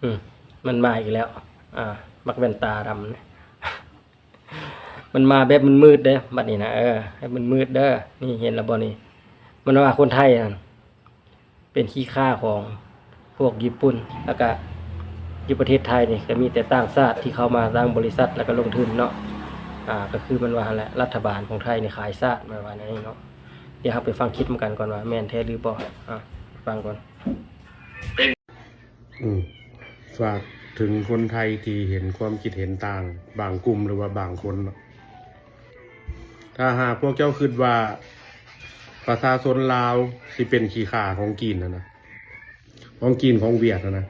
ອືມ ມັນມາອີກແລ້ວ ອ່າ ບັກແວ່ນຕາດຳນີ້ ມັນມາແບບມືດໆເດ້ ບັດນີ້ນະ ເອີ ໃຫ້ມັນມືດເດີ ນີ້ ເຫັນແລ້ວບໍ່ນີ້? ມັນວ່າຄົນໄທຫັ້ນ ເປັນຂີ້ຂ້າຂອງພວກຍີ່ປຸ່ນ ແລ້ວກະຢູ່ປະເທດໄທນີ້ ກະມີແຕ່ຕ່າງຊາດທີ່ເຂົ້າມາຕັ້ງບໍລິສັດ ແລ້ວກະລົງທຶນເນາະ ອ່າ ກະຄືມັນວ່າຫັ້ນແຫຼະ ລັດຖະບານຂອງໄທນີ້ຂາຍຊາດ ມັນວ່າແນວນີ້ເນາະ. ດຽວເຮົາໄປຟັງຄລິບນຳກັນກ່ອນວ່າແມ່ນແທ້ຫຼືບໍ່ ອ່າ ຟັງກ່ອນ. ອືມ ຝາກເຖິງຄົນໄທທີ່ເຫັນຄວາມຄິດເຫັນຕ່າງບາງກຸ່ມ ຫຼືວ່າບາງຄົນເນາະ ຖ້າຫາກພວກເຈົ້າຄິດວ່າປະຊາຊົນລາວຊິເປັນຂີ້ຂ້າຂອງຈີນຫັ້ນນະ ຂອງຈີນຂອງຫວຽດຫັ້ນນະ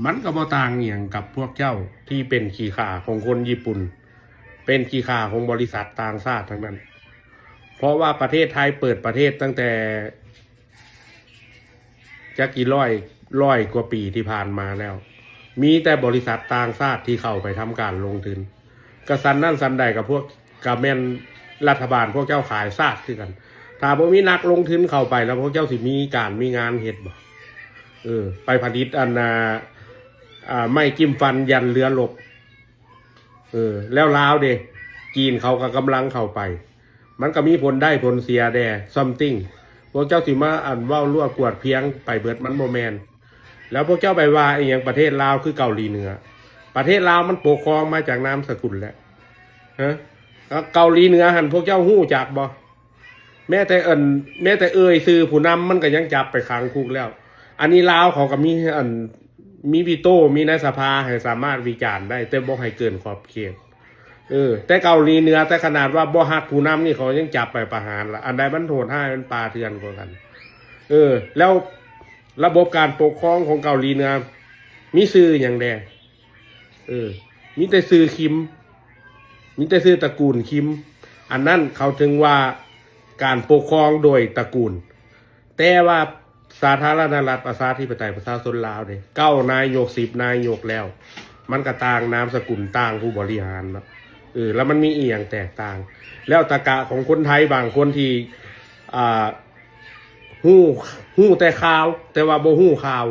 ມັນກໍບໍ່ຕ່າງອີ່ຫຍັງກັບພວກເຈົ້າທີ່ເປັນຂີ້ຂ້າຂອງຄົນຍີ່ປຸ່ນ ເປັນຂີ້ຂ້າຂອງບໍລິສັດຕ່າງຊາດທັງນັ້ນ ເພາະວ່າປະເທດໄທເປີດປະເທດຕັ້ງແຕ່ ຈັກກີ່ຮ້ອຍ ຮ້ອຍກວ່າປີທີ່ຜ່ານມາແລ້ວ ມີແຕ່ບໍລິສັດຕ່າງຊາດທີ່ເຂົ້າໄປທຳການລົງທຶນ ກະສັນນັ້ນສັນໃດ ກະພວກ ກະແມ່ນລັດຖະບານພວກເຈົ້າຂາຍຊາດຄືກັນ. ຖ້າບໍ່ມີນັກລົງທຶນເຂົ້າໄປ ແລ້ວພວກເຈົ້າຊິມີການມີງານເຮັດບໍ່? ເອີ ໄປຜະລິດອັນນ່າ ອ່າ ໄມ້ຈິ້ມຟັນຢັນເຮືອລົບ ເອີ ແລ້ວລາວເດ ຈີນເຂົາກະກຳລັງເຂົ້າໄປ ມັນກະມີຜົນໄດ້ຜົນເສຍແດ່ something ພວກເຈົ້າຊິມາອັນເວົ້າລົວກວດພຽງໄປເບິດ ມັນບໍ່ແມ່ນ. ແລ້ວພວກເຈົ້າໄປວ່າອີ່ຫຍັງປະເທດລາວຄືເກົາຫຼີເໜືອ ປະເທດລາວມັນປົກຄອງມາຈາກນາມສະກຸນແຫຼະ ຮະ ເກົາຫຼີເໜືອຫັ້ນພວກເຈົ້າຮູ້ຈັກບໍ່? ແມ້ແຕ່ອັນ ແມ້ແຕ່ເອີ່ຍຊື່ຜູ້ນຳມັນກະຍັງຈັບໄປຂັງຄຸກແລ້ວ ອັນນີ້ລາວເຂົາກະມີອັນ ມີວີໂຕ້ ມີໃນສະພາໃຫ້ສາມາດວິຈານໄດ້ ແຕ່ບໍ່ໃຫ້ເກີນຂອບເຂດ ເອີ ແຕ່ເກົາຫຼີເໜືອ ແຕ່ຂະໜາດວ່າບໍ່ຮັກຜູ້ນຳນີ້ ເຂົາຍັງຈັບໄປປະຫານລະ ອັນໃດມັນໂຫດຮ້າຍ ມັນປ່າເຖື່ອນກວ່າກັນ ເອີ ແລ້ວລະບົບການປົກຄອງຂອງເກົາຫຼີເໜືອ ມີຊື່ຫຍັງແດ່? ເອີ ມີແຕ່ຊື່ຄິມ ມີແຕ່ຊື່ຕະກູນຄິມ ອັນນັ້ນເຂົາເຖິງວ່າການປົກຄອງໂດຍຕະກູນ ແຕ່ວ່າສາທາລະນະລັດປະຊາທິປະໄຕປະຊາຊົນລາວເດ ເກົ້ານາຍົກ ສິບນາຍົກແລ້ວ ມັນກະຕ່າງນາມສະກຸນ ຕ່າງຜູ້ບໍລິຫານເນາະ ເອີ ລະມັນມີອີ່ຫຍັງແຕກຕ່າງ? ແລ້ວຕະກະຂອງຄົນໄທບາງຄົນທີ່ ອ່າ ຮູ້ ຮູ້ແຕ່ຂ່າວ ແຕ່ວ່າບໍ່ຮູ້ຂ່າວ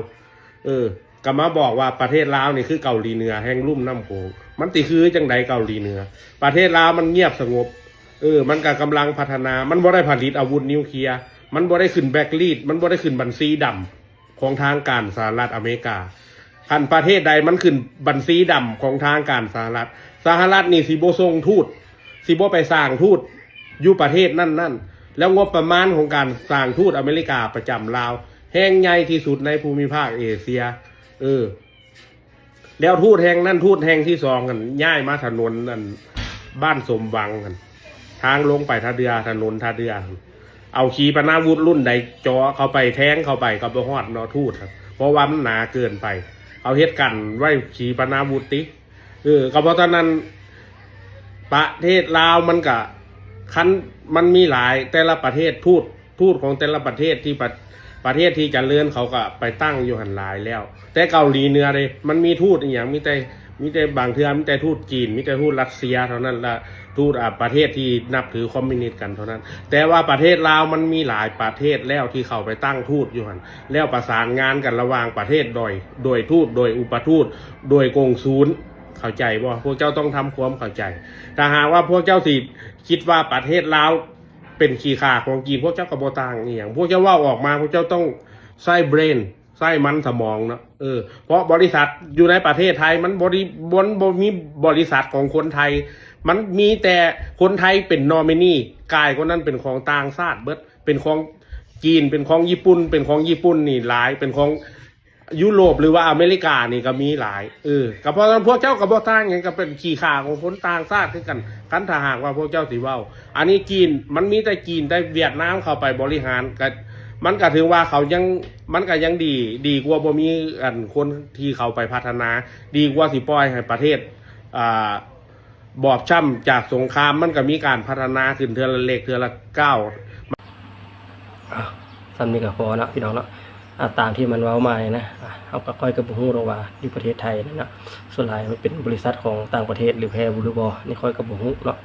ເອີ ກະມາບອກວ່າປະເທດລາວນີ້ຄືເກົາຫຼີເໜືອແຫ່ງລຸ່ມນ້ຳໂຂງ ມັນຊິຄືຈັ່ງໃດເກົາຫຼີເໜືອ? ປະເທດລາວມັນງຽບສະຫງົບ ເອີ ມັນກະກຳລັງພັດທະນາ ມັນບໍ່ໄດ້ຜະລິດອາວຸດນິວເຄຍ ມັນບໍ່ໄດ້ຂຶ້ນແບລັກລິດ ມັນບໍ່ໄດ້ຂຶ້ນບັນຊີດຳຂອງທາງການສະຫະລັດອາເມລິກາ ຄັນປະເທດໃດມັນຂຶ້ນບັນຊີດຳຂອງທາງການສະຫະລັດ ສະຫະລັດນີ້ຊິບໍ່ສົ່ງທູດ ຊິບໍ່ໄປສ້າງທູດຢູ່ປະເທດນັ້ນໆ ແລ້ວງົບປະມານຂອງການສ້າງທູດອາເມລິກາປະຈຳລາວ ແຫ່ງໃຫຍ່ທີ່ສຸດໃນພູມິພາກເອເຊຍ ເອີ ແລ້ວທູດແຫ່ງນັ້ນ ທູດແຫ່ງທີສອງຫັ້ນ ຍ້າຍມາຖະໜົນອັນ ບ້ານສົມຫວັງຫັ້ນ ທາງລົງໄປທ່າເດື່ອ ຖະໜົນທ່າເດື່ອ ເອົາຂີປະນາວຸດລຸ້ນໃດເຈາະເຂົ້າໄປ ແທງເຂົ້າໄປກະບໍ່ຮອດເນາະ ທູດ ເພາະວ່າມັນໜາເກີນໄປ ເອົາເຮັດກັນໄວ້ຂີປະນາວຸດຕິ ເອີ ກະເພາະສະນັ້ນ ປະເທດລາວມັນກະ ຄັນມັນມີຫຼາຍ ແຕ່ລະປະເທດ ທູດ ທູດຂອງແຕ່ລະປະເທດທີ່ປະ ປະເທດທີ່ຈະເລີນເຂົາກະໄປຕັ້ງຢູ່ຫັ້ນຫຼາຍແລ້ວ ແຕ່ເກົາຫຼີເໜືອເດ ມັນມີທູດອີ່ຫຍັງ ມີແຕ່ ມີແຕ່ບາງເທື່ອມີແຕ່ທູດຈີນ ມີແຕ່ທູດຣັດເຊຍເທົ່ານັ້ນ ລະທູດ ອາ ປະເທດທີ່ນັບຖືຄອມມິວນິດກັນເທົ່ານັ້ນ ແຕ່ວ່າປະເທດລາວມັນມີຫຼາຍປະເທດແລ້ວທີ່ເຂົ້າໄປຕັ້ງທູດຢູ່ຫັ້ນ ແລ້ວປະສານງານກັນລະຫວ່າງປະເທດໂດຍ ໂດຍທູດ ໂດຍອຸປະທູດ ໂດຍກົງສູນ ເຂົ້າໃຈບໍ່? ພວກເຈົ້າຕ້ອງທຳຄວາມເຂົ້າໃຈ ຖ້າຫາກວ່າພວກເຈົ້າຊິຄິດວ່າປະເທດລາວເປັນຂີ້ຂ້າຂອງຈີນ ພວກເຈົ້າກະບໍ່ຕ່າງອີ່ຫຍັງ ພວກເຈົ້າເວົ້າອອກມາ ພວກເຈົ້າຕ້ອງໃຊ້ເບຣນ ໃຊ້ມັນສະໝອງເນາະ ເອີ ເພາະບໍລິສັດຢູ່ໃນປະເທດໄທ ມັນບໍ່ໄດ້ ມັນບໍ່ມີບໍລິສັດຂອງຄົນໄທ ມັນມີແຕ່ຄົນໄທເປັນນໍມິນີ ກາຍກວ່ານັ້ນເປັນຂອງຕ່າງຊາດເບິດ ເປັນຂອງຈີນ ເປັນຂອງຍີ່ປຸ່ນ ເປັນຂອງຍີ່ປຸ່ນນີ້ຫຼາຍ ເປັນຂອງຢູໂຣບ ຫຼືວ່າອາເມລິການີ້ກະມີຫຼາຍ ເອີ ກະເພາະສະນັ້ນພວກເຈົ້າກະບໍ່ຕ່າງຫຍັງ ກະເປັນຂີ້ຂ້າຂອງຄົນຕ່າງຊາດຄືກັນ ຄັນຖ້າຫາກວ່າພວກເຈົ້າຊິເວົ້າ ອັນນີ້ຈີນ ມັນມີແຕ່ຈີນ ແຕ່ຫວຽດນາມເຂົ້າໄປບໍລິຫານ ກະ ມັນກະຖືວ່າເຂົາຍັງ ມັນກະຍັງດີ ດີກວ່າບໍ່ມີອັນຄົນທີ່ເຂົ້າໄປພັດທະນາ ດີກວ່າຊິປ່ອຍໃຫ້ປະເທດ ອ່າ ບອບຊ້ຳຈາກສົງຄາມ ມັນກະມີການພັດທະນາຂຶ້ນເທື່ອລະເລັກເທື່ອລະກ້າວ. ອ່າ ສ່ຳນີ້ກະພໍເນາະ ພີ່ນ້ອງເນາະ ອ່າ ຕາມທີ່ມັນເວົ້າມານີ້ນະ ອ່າ ເຮົາກະ ຂ້ອຍກະບໍ່ຮູ້ດອກວ່າຢູ່ປະເທດໄທນີ້ນະ ສ່ວນຫຼາຍມັນເປັນບໍລິສັດຂອງຕ່າງປະເທດ ຫຼືແທ້ບໍ່ ຫຼືບໍ່ ນີ້ຂ້ອຍກະບໍ່ຮູ້ເນາະ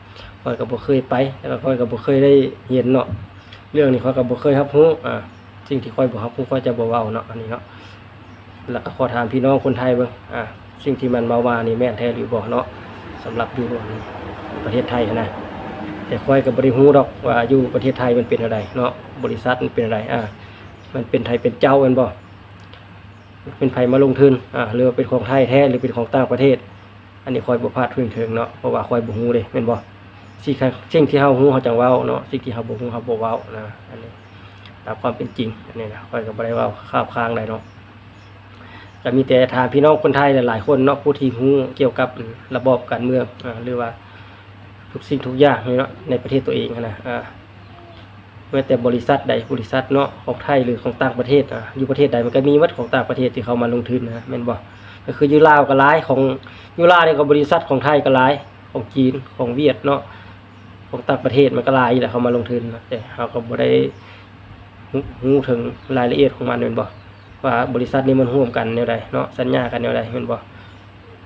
ຂ້ອຍກະບໍ່ເຄີຍໄປ ແລ້ວກະຂ້ອຍກະບໍ່ເຄີຍໄດ້ເຫັນເນາະ ເລື່ອງນີ້ຂ້ອຍກະບໍ່ເຄີຍຮັບຮູ້ ອ່າ ສິ່ງທີ່ຂ້ອຍບໍ່ຮັບຮູ້ ຂ້ອຍຈະບໍ່ເວົ້າເນາະ ອັນນີ້ເນາະ. ແລ້ວກໍຂໍຖາມພີ່ນ້ອງຄົນໄທເບິ່ງ ອ່າ ສິ່ງທີ່ມັນເວົ້າມານີ້ແມ່ນແທ້ຫຼືບໍ່ເນາະ ສຳລັບຢູ່ປະເທດໄທຫັ້ນນະ. ແຕ່ຂ້ອຍກໍບໍ່ໄດ້ຮູ້ດອກວ່າຢູ່ປະເທດໄທມັນເປັນແນວໃດເນາະ ບໍລິສັດມັນເປັນແນວໃດ ອ່າ ມັນເປັນໃຜເປັນເຈົ້າແມ່ນບໍ່ ເປັນໃຜມາລົງທຶນ ອ່າ ຫຼືວ່າເປັນຂອງໄທແທ້ ຫຼືເປັນຂອງຕ່າງປະເທດ ອັນນີ້ຂ້ອຍບໍ່ພາດເຖິງເຖິງເນາະ ເພາະວ່າຂ້ອຍບໍ່ຮູ້ເດ້ ແມ່ນບໍ່? ສິ່ງ ສິ່ງທີ່ເຮົາຮູ້ເຮົາຈັ່ງເວົ້າເນາະ ສິ່ງທີ່ເຮົາບໍ່ຮູ້ເຮົາບໍ່ເວົ້ານະ ອັນນີ້ຕາມຄວາມເປັນຈິງ ອັນນີ້ນະ ຂ້ອຍກໍບໍ່ໄດ້ເວົ້າຄາບຄ້າງໃດເນາະ. ກໍມີແຕ່ຖາມພີ່ນ້ອງຄົນໄທຫຼາຍໆຄົນເນາະ ຜູ້ທີ່ຮູ້ກ່ຽວກັບລະບອບການເມືອງ ອາ ຫຼືວ່າທຸກສິ່ງທຸກຢ່າງນີ້ເນາະ ໃນປະເທດຕົວເອງຫັ້ນນະ ອາ ແມ່ນແຕ່ບໍລິສັດໃດ ບໍລິສັດເນາະ ຂອງໄທ ຫຼືຂອງຕ່າງປະເທດ ອາ ຢູ່ປະເທດໃດມັນກໍມີໝົດ ຂອງຕ່າງປະເທດທີ່ເຂົ້າມາລົງທຶນນະ ແມ່ນບໍ່? ກໍຄືຢູ່ລາວກໍຫຼາຍ ຂອງ ຢູ່ລາວນີ້ກໍບໍລິສັດຂອງໄທກໍຫຼາຍ ຂອງຈີນ ຂອງຫວຽດເນາະ ຂອງຕ່າງປະເທດມັນກໍຫຼາຍຢູ່ແຫຼະ ເຂົ້າມາລົງທຶນນະ ແຕ່ເຮົາກໍບໍ່ໄດ້ຮູ້ ຮູ້ເຖິງລາຍລະອຽດຂອງມັນແມ່ນບໍ່? ວ່າບໍລິສັດນີ້ມັນຮ່ວມກັນແນວໃດເນາະ ສັນຍາກັນແນວໃດແມ່ນບໍ່?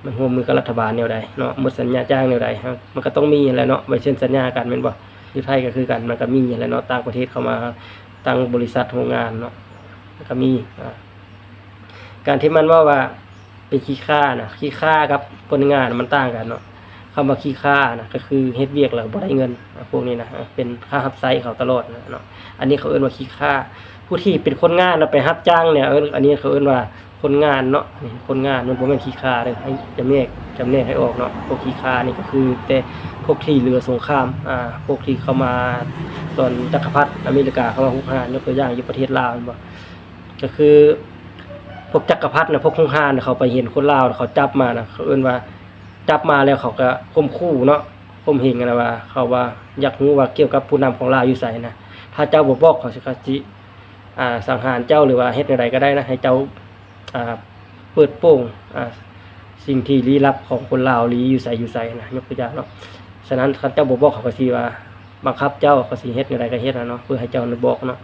ມັນຮ່ວມມືກັບລັດຖະບານແນວໃດເນາະ ໝົດສັນຍາຈ້າງແນວໃດ ມັນກໍຕ້ອງມີຫັ້ນແຫຼະເນາະ ໃບເຊັນສັນຍາກັນແມ່ນບໍ່? ຢູ່ໄທກໍຄືກັນ ມັນກໍມີຫັ້ນແຫຼະເນາະ ຕ່າງປະເທດເຂົ້າມາຕັ້ງບໍລິສັດໂຮງງານເນາະ ມັນກໍມີ ອາ ການທີ່ມັນເວົ້າວ່າ ເປັນຂີ້ຂ້ານະ ຂີ້ຂ້າກັບຄົນງານມັນຕ່າງກັນເນາະ ຄຳວ່າຂີ້ຂ້ານະ ກໍຄືເຮັດວຽກແລ້ວບໍ່ໄດ້ເງິນ ອາ ພວກນີ້ນະ ເປັນຄ່າຮັບໃຊ້ເຂົາຕະຫຼອດນະເນາະ ອັນນີ້ເຂົາເອີ້ນວ່າຂີ້ຂ້າ ຜູ້ທີ່ເປັນຄົນງານນະ ໄປຮັບຈ້າງເນຍ ເອີ້ນ ອັນນີ້ເຂົາເອີ້ນວ່າຄົນງານເນາະ ຄົນງານ ມັນບໍ່ແມ່ນຂີ້ຂ້າເດີ້ ໃຫ້ຈຳແນກ ຈຳແນກໃຫ້ອອກເນາະ ພວກຂີ້ຂ້ານີ້ກໍຄືແຕ່ພວກທີ່ເຫຼືອສົງຄາມ ອາ ພວກທີ່ເຂົ້າມາຕອນຈັກກະພັດອາເມລິກາເຂົ້າມາຮຸກຮານ ຍົກຕົວຢ່າງຢູ່ປະເທດລາວແມ່ນບໍ່? ກໍຄືພວກຈັກກະພັດນະ ພວກຮຸກຮານນະ ເຂົາໄປເຫັນຄົນລາວ ເຂົາຈັບມານະ ເຂົາເອີ້ນວ່າ ຈັບມາແລ້ວເຂົາກໍຂົ່ມຂູ່ເນາະ ຂົ່ມເຫງຫັ້ນນະ ວ່າ ເຂົາວ່າຢາກຮູ້ວ່າກ່ຽວກັບຜູ້ນຳຂອງລາວຢູ່ໃສນະ ຖ້າເຈົ້າບໍ່ບອກ ເຂົາຊິ ເຂົາຊິ ອ່າ ສັງຫານເຈົ້າ ຫຼືວ່າເຮັດແນວໃດກໍໄດ້ນະ ໃຫ້ເຈົ້າ ອ່າ ເປີດໂປງ ອ່າ ສິ່ງທີ່ລີ້ລັບຂອງຄົນລາວ ລີ້ຢູ່ໃສຢູ່ໃສນະ ຍົກຕົວຢ່າງເນາະ ສະນັ້ນ ຄັນເຈົ້າບໍ່ບອກ ເຂົາກໍຊິວ່າບັງຄັບເຈົ້າ ເຂົາຊິເຮັດແນວໃດກໍເຮັດນະເນາະ ເພື່ອໃຫ້ເຈົ້ານັ້ນບອກເນາະ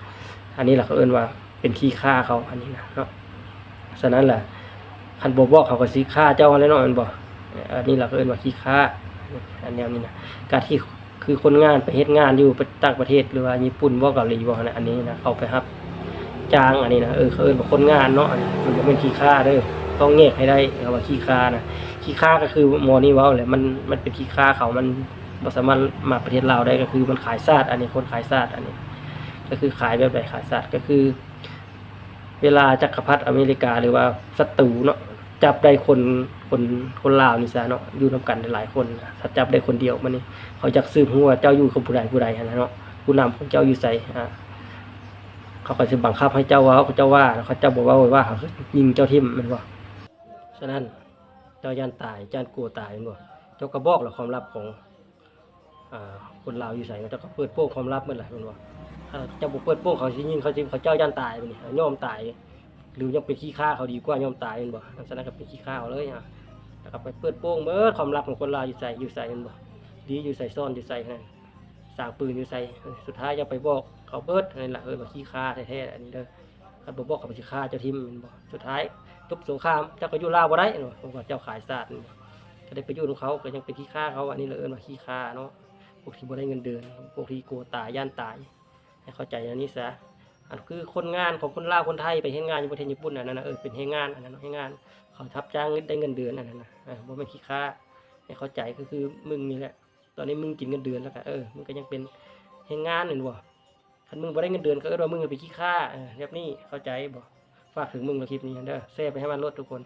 ອັນນີ້ລະເຂົາເອີ້ນວ່າ ເປັນຂີ້ຂ້າເຂົາ ອັນນີ້ນະເນາະ ສະນັ້ນລະ ຄັນບໍ່ບອກເຂົາກໍຊິຂ້າເຈົ້າຫັ້ນແຫຼະເນາະ ແມ່ນບໍ່? ອັນນີ້ລະເຂົາເອີ້ນວ່າຂີ້ຂ້າ ອັນແນວນີ້ນະ ການທີ່ ຄືຄົນງານໄປເຮັດງານຢູ່ຕ່າງປະເທດ ຫຼືວ່າຍີ່ປຸ່ນບໍ ເກົາຫຼີບໍ ອັນນີ້ນະ ເຂົາໄປຮັບຈ້າງ ອັນນີ້ນະ ເອີ ເຂົາເອີ້ນວ່າຄົນງານເນາະ ອັນນີ້ມັນບໍ່ແມ່ນຂີ້ຂ້າເດີ້ ຕ້ອງແຍກໃຫ້ໄດ້ ຄຳວ່າຂີ້ຂ້ານະ ຂີ້ຂ້າກໍຄືໝໍນີ້ເວົ້າແຫຼະ ມັນ ມັນເປັນຂີ້ຂ້າເຂົາ ມັນບໍ່ສາມາດມາປະເທດລາວໄດ້ ກໍຄືມັນຂາຍຊາດ ອັນນີ້ຄົນຂາຍຊາດ ອັນນີ້ກໍຄືຂາຍແບບໃດ ຂາຍຊາດ ກໍຄື ເວລາຈັກກະພັດອາເມລິກາ ຫຼືວ່າສັດຕູເນາະ ຈັບໄດ້ຄົນ ຄົນ ຄົນລາວນີ້ຊະເນາະ ຢູ່ນຳກັນຫຼາຍໆຄົນ ຖ້າຈັບໄດ້ຄົນດຽວ ບາດນີ້ເຂົາຢາກສືບຮູ້ວ່າເຈົ້າຢູ່ກັບຜູ້ໃດຜູ້ໃດຫັ້ນນະເນາະ ຜູ້ນຳຂອງເຈົ້າຢູ່ໃສ ອາ ເຂົາກໍຊິບັງຄັບໃຫ້ເຈົ້າເວົ້າ ເຂົາເຈົ້າວ່າ ຄັນເຈົ້າບໍ່ເວົ້າ ເຂົາກໍຍິງເຈົ້າຖິ້ມ ແມ່ນບໍ່? ສະນັ້ນ ເຈົ້າຢ້ານຕາຍ ຢ້ານກົວຕາຍ ແມ່ນບໍ່? ເຈົ້າກໍບອກແລ້ວຄວາມລັບຂອງ ອ່າ ຄົນລາວຢູ່ໃສ ເຂົາເຈົ້າກໍເປີດໂປງຄວາມລັບໝົດລະ ແມ່ນບໍ່? ຖ້າເຈົ້າບໍ່ເປີດໂປງ ເຂົາຊິຍິງ ເຂົາຊິ ເຂົາເຈົ້າຢ້ານຕາຍ ບາດນີ້ຍອມຕາຍ ຫຼືຍັງເປັນຂີ້ຂ້າເຂົາດີກວ່າຍອມຕາຍ ແມ່ນບໍ່? ສະນັ້ນກໍເປັນຂີ້ຂ້າເຂົາເລີຍ ອາ ແລ້ວກໍໄປເປີດໂປງເບິດຄວາມລັບຂອງຄົນລາວຢູ່ໃສ ຢູ່ໃສ ແມ່ນບໍ່? ດີຢູ່ໃສ ຊອນຢູ່ໃສ ສ້າງປືນຢູ່ໃສ ສຸດທ້າຍເຈົ້າໄປບອກເຂົາເບິດ ນັ້ນລະເອີ້ນວ່າຂີ້ຂ້າແທ້ໆ ອັນນີ້ເດີ. ຄັນບໍ່ບອກເຂົາກໍຊິຂ້າເຈົ້າຖິ້ມແມ່ນບໍ່? ສຸດທ້າຍຈົບສົງຄາມ ເຈົ້າກໍຢູ່ລາວບໍ່ໄດ້ເນາະ ເພາະວ່າເຈົ້າຂາຍຊາດແມ່ນບໍ່? ກໍໄດ້ໄປຢູ່ນຳເຂົາ ກໍຍັງເປັນຂີ້ຂ້າເຂົາ ອັນນີ້ລະເອີ້ນວ່າຂີ້ຂ້າເນາະ ພວກທີ່ບໍ່ໄດ້ເງິນເດືອນ ພວກທີ່ກົວຕາຢ້ານຕາຍ ໃຫ້ເຂົ້າໃຈແນວນີ້ຊະ. ອັນຄືຄົນງານຂອງຄົນລາວຄົນໄທໄປເຮັດງານຢູ່ປະເທດຍີ່ປຸ່ນ ອັນນັ້ນນະ ເອີ ເປັນແຮງງານ ອັນນັ້ນເນາະ ແຮງງານ ເຂົາຮັບຈ້າງໄດ້ເງິນເດືອນ ອັນນັ້ນນະ ເອີ ບໍ່ແມ່ນຂີ້ຂ້າ ໃຫ້ເຂົ້າໃຈ ກໍຄືມຶງນີ້ແຫຼະ ຕອນນີ້ມຶງກິນເງິນເດືອນແລ້ວກໍ ເອີ ມຶງກໍຍັງເປັນແຮງງານແມ່ນບໍ່? ຄັນມຶງບໍ່ໄດ້ເງິນເດືອນ ກໍເອີ້ນວ່າມຶງເປັນຂີ້ຂ້າ ເອີ ແບບນີ້ເຂົ້າໃຈບໍ່? ຝາກເຖິງມຶງເນາະ ຄລິບນີ້ເດີ ແຊໄປໃຫ້ມັນໂລດທຸກຄົນ.